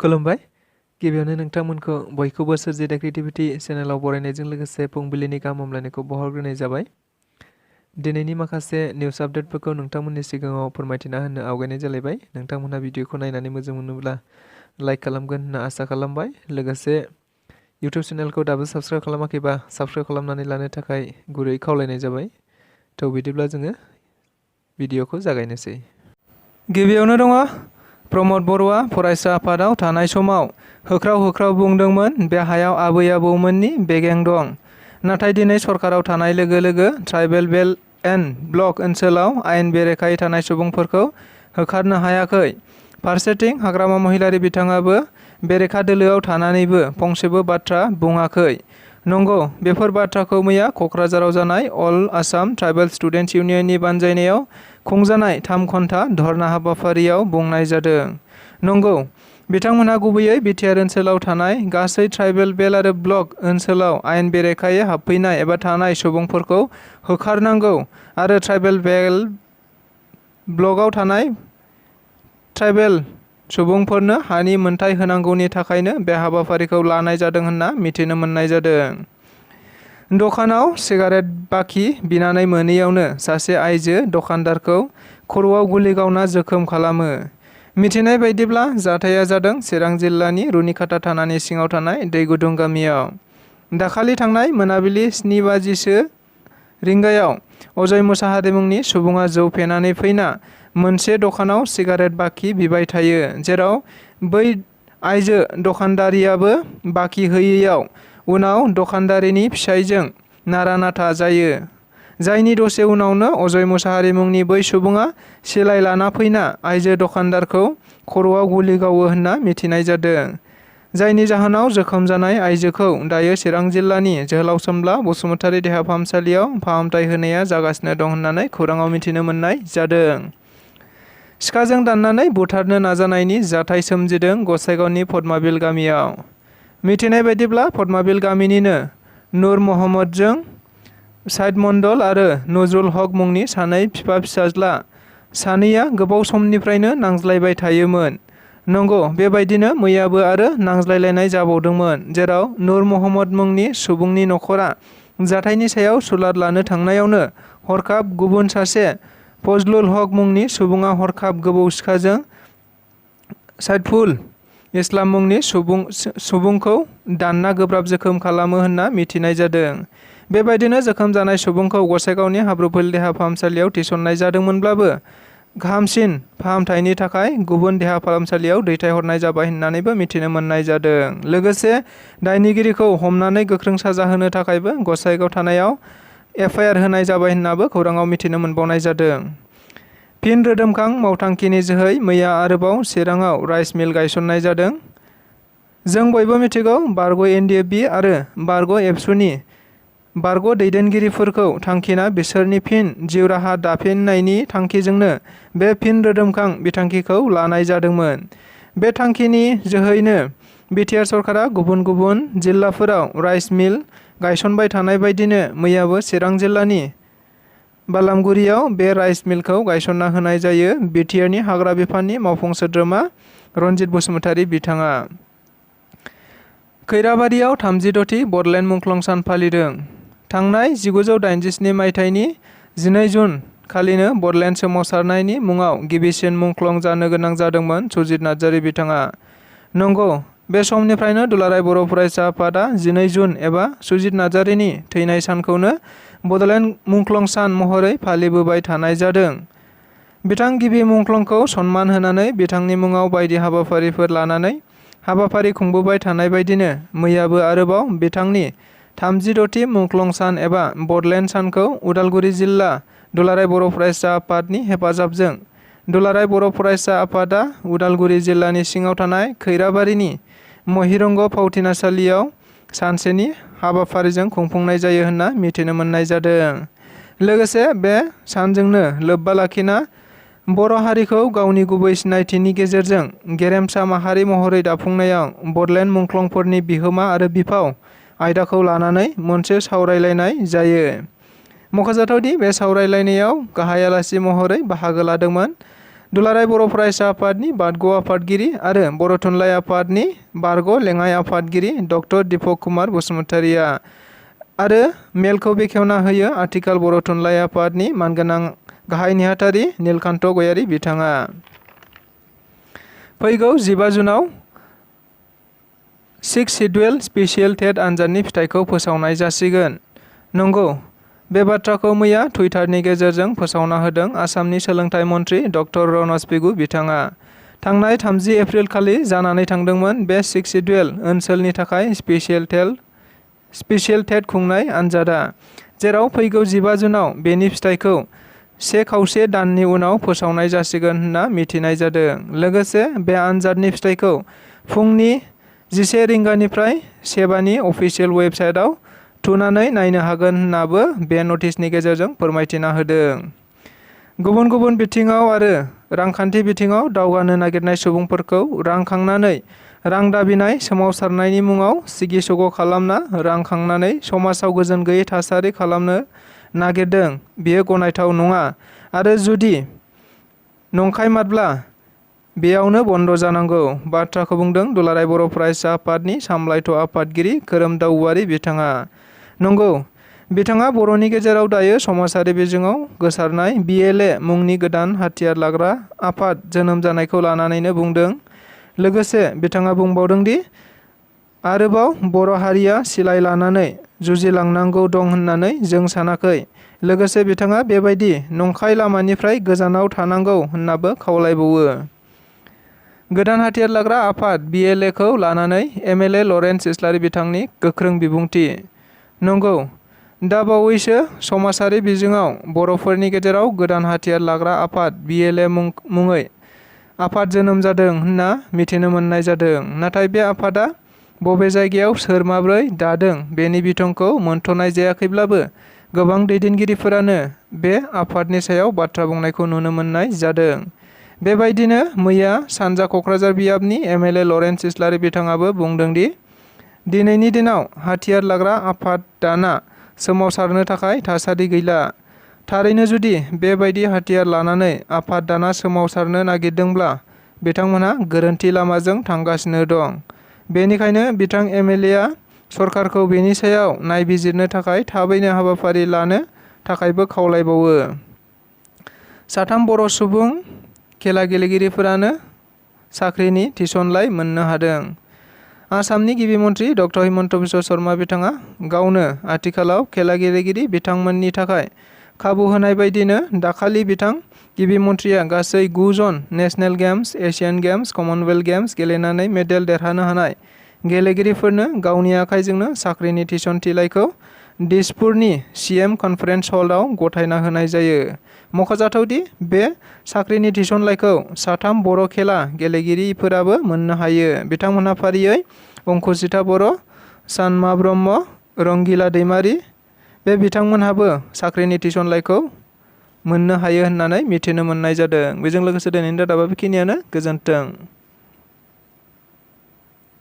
खुलुमबाय। गिबियावनो नोंथांमोनखौ बयखौबो सोरजिदा क्रिएटिभिटी चेनेलाव बरायनायजों लोगोसे फुंबिलिनि गाहाम हामलायनायखौ बावहरग्रोनाय जाबाय। दिनैनि माखासे निउस आपडेटफोरखौ नोंथांमोननि सिगाङाव फोरमायथिना होनो आवगायनाय जालायबाय। नोंथांमोनहा भिडिअखौ नायनानै मोजां मोनोब्ला लाइक खालामगोन होनना आसा खालामबाय। लोगोसे इउटिउब चेनेलखौ दाबो साबस्क्राइब खालामाखैबा साबस्क्राइब खालामनानै लानो थाखाय गुरै खावलायनाय जाबाय। थ' बिदिब्ला जोङो भिडिअखौ जागायनोसै। गिबियावनो दङ प्रमद बर'आ फरायसा आफादाव थानाय समाव होख्राव बुंदोंमोन बे हायाव आबै आबौमोननि बेगें दं। नाथाय दिनै सरकाराव थानाय लोगो लोगो ट्राइबेल बेल्ट एन्ड ब्लक ओनसोलाव आयेन बेरेखायै थानाय सुबुंफोरखौ होखारनो हायाखै। फारसेथिं हाग्रामा महिलारि बिथाङाबो बेरेखा दोलोआव थानानैबो फंसेबो बाथ्रा बुङाखै। नंगौ, बेफोर बाथ्राखौ मैया क'क्राझाराव जानाय अल आसाम ट्राइबेल स्टुडेन्टस इउनियननि बानजायनायाव खुंजानाय 3 घन्टा धर्ना हाबाफारियाव बुंनाय जादों। नंगौ, बिथांमोनहा गुबैयै बिटिआर ओनसोलाव थानाय गासै ट्राइबेल बेल्ट आरो ब्लक ओनसोलाव आयेन बेरेखायै हाबफैनाय एबा थानाय सुबुंफोरखौ होखारनांगौ आरो ट्राइबेल बेल्ट ब्लकआव थानाय ट्राइबेल सुबुंफोरनो हानि मोनथाय होनांगौनि थाखायनो बे हाबाफारिखौ लानाय जादों होनना मिथिनो मोननाय जादों। दखानाव सिगारेट बाखि बिनानै मोनैयावनो सासे आइजो दखानदारखौ खर'आव गुलि गावना जोखोम खालामो। मिथिनाय बायदिब्ला जाथाया जादों चिरां जिल्लानि रुनिखाता थानानि सिङाव थानाय दैगुदुं गामियाव। दाखालि थांनाय मोनाबिलि 7:50 रिंगायाव अजय मुसाहारि मुंनि सुबुङा जौ फेनानै फैना मोनसे दखानाव सिगारेट बाखि बिबाय थायो, जेराव बै आइजो दखानदारियाबो बाखि होयैयाव उनाव दखानदारिनि फिसायजों नारा-नाथा जायो। जायनि दसे उनावनो अजय मुसाहारि मुंनि बै सुबुङा सिलाइ लाना फैना आइजो दखानदारखौ खर'आव गुलि गावो होनना मिथिनाय जादों। जायनि जाहोनाव जोखोम जानाय आइजोखौ दायो चिरां जिल्लानि जोहोलाव सोमब्ला बसुमतारी देहा फाहामसालियाव फाहामथाय होनाया जागासिनो दं होननानै खौराङाव मिथिनो मोननाय जादों। सिखाजों दाननानै बुथारनो नाजानायनि जाथाय सोमजिदों गसाइगावनि पद्माबिल गामियाव। मिथिनाय बायदिब्ला पद्माबिल गामिनिनो नुर महम्मदजों साइद मण्डल आरो नजरुल हक मुंनि सानै बिफा-फिसाज्ला सानैया गोबाव समनिफ्रायनो नांज्लायबाय थायोमोन। नंगौ, बेबायदिनो मैयाबो आरो नांज्लायलायनाय जाबावदोंमोन, जेराव नुर महम्मद मुंनि सुबुंनि नखरा जाथायनि सायाव सुलाद लानो थांनायावनो हरखाब गुबुन सासे फजलुल हक मुंनि सुबुङा हरखाब गोबौ सिखाजों साइदफुल इस्लाम मुंनि सुबुंखौ दानना गोब्राब जोखोम खालामो होनना मिथिनाय जादों। बेबायदिनो जोखोम जानाय सुबुंखौ गसाइगावनि हाब्रुफुल देहा फाहामसालियाव थिसननाय जादोंमोनब्लाबो गाहामसिन फाहामथायनि थाखाय गुबुन देहा फाहामसालियाव दैथायहरनाय जाबाय होननानैबो मिथिनो मोननाय जादों। लोगोसे दायनिगिरिखौ हमनानै गोख्रों साजा होनो थाखायबो गसाइगाव थानायाव एफआइआर होनाय जाबाय होननाबो खौराङाव मिथिनो मोनबावनाय जादों। फिन रोदोमखां मावथांखिनि जोहै मैया आरोबाव चिराङाव राइस मिल गायसननाय जादों। जों बयबो मिथिगौ, बारग' एनडिएफबि आरो बारग' एबसुनि बारग' दैदेनगिरिफोरखौ थांखिना बिसोरनि फिन जिउ राहा दाफिननायनि थांखिजोंनो बे फिन रोदोमखां बिथांखिखौ लानाय जादोंमोन। बे थांखिनि जोहैनो बिटिआर सरकारा गुबुन गुबुन जिल्लाफोराव राइस मिल गायसनबाय थानाय बायदिनो मैयाबो चिरां जिल्लानि बालामगुरियाव बे राइस मिलखौ गायसनना होनाय जायो। बिटिआरनि हाग्रा बिफाननि मावफुं सोद्रोमा रनजित बसुमतारी बिथाङा। खैराबारियाव 36थि बड'लेण्ड मुंख्लं सान फालिदों। थांनाय 1987 मायथाइनि 12 जुन खालिनो बड'लेण्ड सोमावसारनायनि मुङाव गिबिसिन मुंख्लं जानो गोनां जादोंमोन सुजित नार्जारी बिथाङा। नंगौ, बे समनिफ्रायनो दुलाराय बर' फरायसा आफादा 12 जुन एबा सुजित नार्जारीनि थैनाय सानखौनो बड'लेण्ड मुंख्लं सान महरै फालिबोबाय थानाय जादों। बिथां गिबि मुंख्लंखौ सनमान होनानै बिथांनि मुङाव बायदि हाबाफारिफोर लानानै हाबाफारि खुंबोबाय थानाय बायदिनो मैयाबो आरोबाव बिथांनि 36थि मुंख्लं सान एबा बड'लेण्ड सानखौ उदालगुरि जिल्ला दुलाराय बर' फरायसा आफादनि हेफाजाबजों दुलाराय बर' फरायसा आफादा उदालगुरि जिल्लानि सिङाव थानाय खैराबारिनि महिरंग फावथिनासालियाव सानसेनि हाबाफारिजों खुंफुंनाय जायो होनना मिथिनो मोननाय जादों। लोगोसे बे सानजोंनो लोब्बा लाखिना बर' हारिखौ गावनि गुबै सिनायथिनि गेजेरजों गेरेमसा माहारि महरै दाफुंनायाव बड'लेण्ड मुंख्लंफोरनि बिहोमा आरो बिफाव आयदाखौ लानानै मोनसे सावरायलायनाय जायो। मख'जाथावदि बे सावरायलायनायाव गाहाय आलासि महरै बाहागो लादोंमोन दुलाराय बर' फरायसा आफादनि बारग' आफादगिरि आरो बर' थुनलाइ आफादनि बारग' लेङाइ आफादगिरि डक्टर दीपक कुमार बसुमतारिया आरो मेलखौ बेखेवना होयो आथिखाल बर' थुनलाइ आफादनि मानगोनां गाहाय नेहाथारि नीलकान्त गयारी बिथाङा। फैगौ 15 जुनाव 6 सिडुएल स्पेसियेल टेट आनजादनि फिथाइखौ फोसावनाय जासिगोन। नंगौ, बे बाथ्राखौ मैया टुइटारनि गेजेरजों फोसावना होदों आसामनि सोलोंथाइ मन्थ्रि डक्टर रनज पेगु बिथाङा। थांनाय 30 एप्रिल खालि जानानै थांदोंमोन बे 6 सिडुएल ओनसोलनि थाखाय स्पेसियेल टेट खुंनाय आनजादा, जेराव फैगौ 15 जुनाव बेनि फिथाइखौ 1.25 दाननि उनाव फोसावनाय जासिगोन होनना मिथिनाय जादों। लोगोसे बे आनजादनि फिथाइखौ फुंनि 11 रिंगानिफ्राय सेबानि अफिसियेल वेबसाइटआव थुनानै नायनो हागोन होन्नाबो बे नटिसनि गेजेरजों फोरमायथिना होदों। गुबुन गुबुन बिथिङाव आरो रांखान्थि बिथिङाव दावगानो नागिरनाय सुबुंफोरखौ रां खांनानै रां दाबिनाय सोमावसारनायनि मुङाव सिगि-सग' खालामना रां खांनानै समाजाव गोजोन गैयै थासारि खालामनो नागिरदों, बेयो गनायथाव नङा आरो जुदि नंखायमारब्ला बेयावनो बन्द' जानांगौ बाथ्राखौ बुंदों दुलाराय बर' फरायसा आफादनि सामलायथ' आफादगिरि खोरोमदाव औवारी बिथाङा। नंगौ, बिथाङा बर'नि गेजेराव दायो समाजारि बिजोङाव गोसारनाय BLA मुंनि गोदान हाथियार लाग्रा आफाद जोनोम जानायखौ लानानैनो बुंदों। लोगोसे बिथाङा बुंबावदों दि आरोबाव बर' हारिया सिलाइ लानानै जुजिलांनांगौ दं होननानै जों सानाखै। लोगोसे बिथाङा बेबायदि नंखाय लामानिफ्राय गोजानाव थानांगौ होन्नाबो खावलायबावो। गोदान हाथियार लाग्रा आफाद BLA खौ लानानै MLA लरेन्स इस्लारि बिथांनि गोख्रों बिबुंथि। नंगौ, दा बावैसो समाजारि बिजोङाव बर'फोरनि गेजेराव गोदान हाथियार लाग्रा आफाद BLA मुङै आफाद जोनोम जादों होनना मिथिनो मोननाय जादों। नाथाय बे आफादा बबे जायगायाव सोर माब्रै दादों बेनि बिथंखौ मोनथ'नाय जायाखैब्लाबो गोबां दैदेनगिरिफोरानो बे आफादनि सायाव बाथ्रा बुंनायखौ नुनो मोननाय जादों। बेबायदिनो मैया सानजा क'क्राझार बियाबनि MLA लरेन्स इस्लारि बिथाङाबो बुंदों दि दिनैनि दिनाव हाथियार लाग्रा आफाद दाना सोमावसारनो थाखाय थासारि गैला। थारैनो जुदि बेबायदि हाथियार लानानै आफाद दाना सोमावसारनो नागिरदोंब्ला बिथांमोनहा गोरोन्थि लामाजों थांगासिनो दं। बेनिखायनो बिथां MLA आ सरकारखौ बेनि सायाव नायबिजिरनो थाखाय थाबैनो हाबाफारि लानो थाखायबो खावलायबावो। साथाम बर' सुबुं खेला गेलेगिरिफोरानो साख्रिनि थिसनलाइ मोननो हादों। आसामनि गिबि मन्थ्रि डक्टर हिमन्त बिश्व शर्मा बिथाङा गावनो आथिखालाव खेला गेलेगिरि बिथांमोननि थाखाय खाबु होनाय बायदिनो दाखालि बिथां गिबि मन्थ्रिया गासै 9 जन नेशनेल गेम्स, एशियान गेम्स, कमनवेल्थ गेम्स गेलेनानै मेडेल देरहानो हानाय गेलेगिरिफोरनो गावनि आखाइजोंनो साख्रिनि थिसनथिलाइखौ दिसपुरनि CM कनफारेन्स हलआव गथायना होनाय जायो। मख'जाथावदि बे साख्रिनि थिसनलाइखौ साथाम बर' खेला गेलेगिरिफोराबो मोननो हायो। बिथांमोनहा फारियै अंकुसिता बर', सानमा ब्रह्म, रंगिला दैमारि। बे बिथांमोनहाबो साख्रिनि थिसनलाइखौ मोननो हायो होननानै मिथिनो मोननाय जादों। बेजों लोगोसे दिनैनि रादाबा बेखिनियानो। गोजोन्थों।